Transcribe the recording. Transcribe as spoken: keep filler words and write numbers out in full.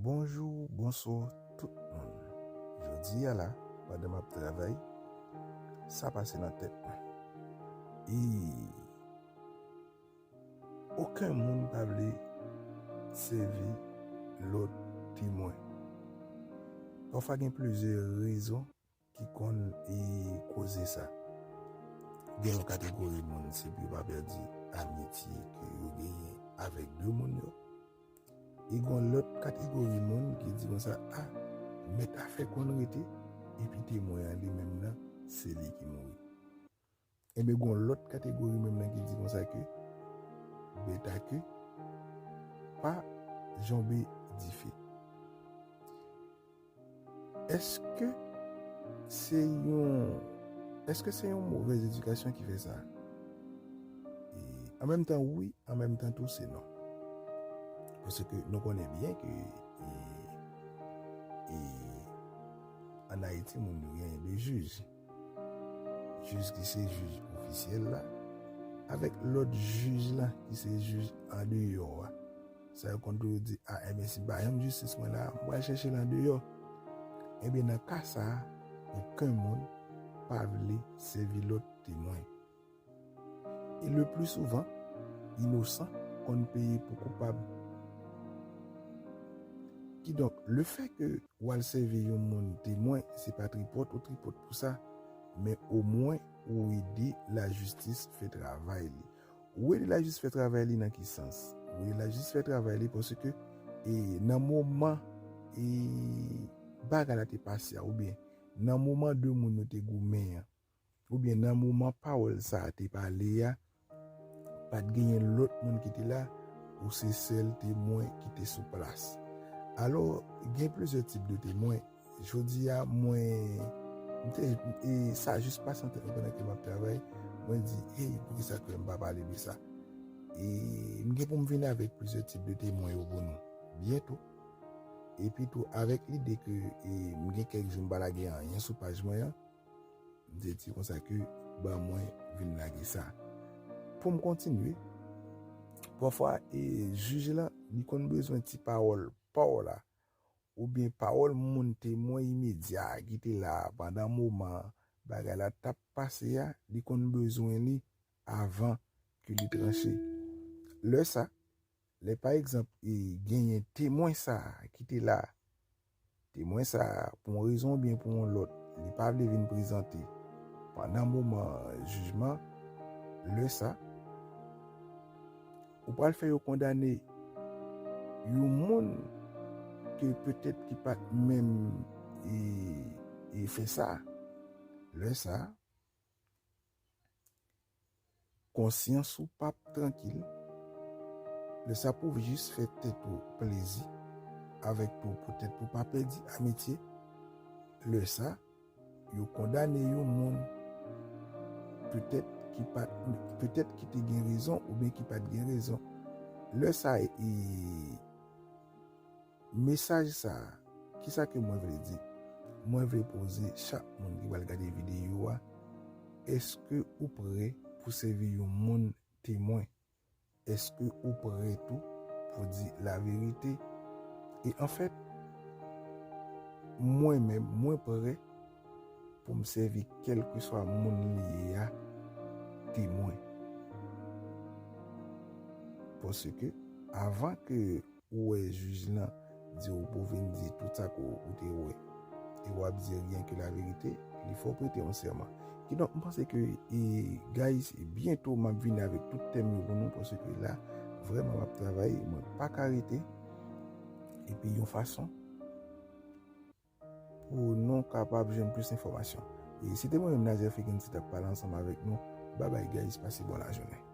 Bonjou, bonswa tout moun. Jodi a la, pandan m ap travay, sa pase nan tèt mwen. E okenn moun pa vle sèvi lòt temwen. Pafwa gen plizyè rezon ki konn e koze sa. Gen yon kategori moun, se pou yo pa pèdi amitye ke yo genyen avèk de moun yo. E gen lòt kategori moun ki di konsa, a, mèt afè konn rete, epi temwen an li menm nan, se li ki mouri. Ebyen, gen lòt kategori menm nan ki di konsa ke bèt ake pa janbe dife. Èske se yon, èske se yon movèz edikasyon ki fè sa? E, an menm tan, wi, an menm tan tou, se non. Paske nou konnen byen ke, e, e, ann Ayiti, moun yo genyen de jij. Jij ki se jij ofisyèl la, avèk lòt jij la, ki se jij andeyò a. Sa yo konn toujou di, a, enben, si m pa jwenn jistis mwen la, m pral chèche l andeyò. Enben, nan ka sa a, okenn moun pa vle sèvi lòt temwen. E le pli souvan, inosan konn peye pou koupab. Kidonk, lefètke w al sèvi yon moun temwen, se pa tripòt ou tripòt pou sa, men omwen ou ede lajistis fè travay li. Ou ede lajistis fè travay li nan ki sans? Ou ede lajistis fè travay li paske, e, nan moman, e, bagay la te pase a, oubyen nan moman de moun yo te goumen an, oubyen nan moman pawòl sa a te pale a, pa t genyen lòt moun ki te la, ou se sèl temwen ki te sou plas. Alò, gen plizyè tip de temwen. Jodi a, mwen, m te, e sa jis pase nan tèt mwen pandan ke m ap travay, mwen di, hey, poukisa ke m pa pale de sa? E m gen pou m vin avèk plizyè tip de temwen yo pou nou byento. Epi tou, avèk lide ke, e, m gen kèk jou m pa lage anyen sou paj mwen an, m te di konsa ke ban mwen vin lage sa. Pou m kontinye, pafwa, e, jij la, li konn bezwen ti pawòl pa w la, oubyen pawòl moun temwen imedya a ki te la a pandan moman bagay la t ap pase a, li konn bezwen li avan ke li tranche. Lè sa, lè pa egzanp, e genyen temwen sa a ki te la a, temwen sa a, pou yon rezon oubyen pou yon lòt, li pa vle vin prezante pandan moman jijman, lè sa, ou pral fè yo kondane yon moun ke petèt ki pa t menm, e, e fè sa. Lè sa, konsyans ou p ap trankil. Lè sa pou w jis fè tèt ou plezi, avèk tou poutèt pou w pa pèdi amitye. Lè sa, yo kondane yon moun petèt ki pa t, petèt ki te gen rezon oubyen ki pa t gen rezon. Lè sa, e, mesaj sa a, kisa ke mwen vle di? Mwen vle poze chak moun ki pral gade videyo a, èske ou prè pou sèvi yon moun temwen? Èske ou prè tou pou di laverite? E anfèt, mwen menm, mwen prè pou m sèvi kèlkeswa moun li ye a temwen. Paske avan ke ou wè jij lan di w pou w vin di tout sa ke w te wè, e w ap di ryen ke laverite, li fè w prete yon sèman. Kidonk, m panse ke, e, guys, e byento m ap vini avèk tout tèm yo pou nou, paske la, vrèman, m ap travay, mwen pa ka rete. Epi yon fason pou nou kapab jwenn plis enfòmasyon. E se te mwen menm, Nazer Figgins, ki t ap pale ansanm avèk nou. Babay, guys, pase bon lajounen.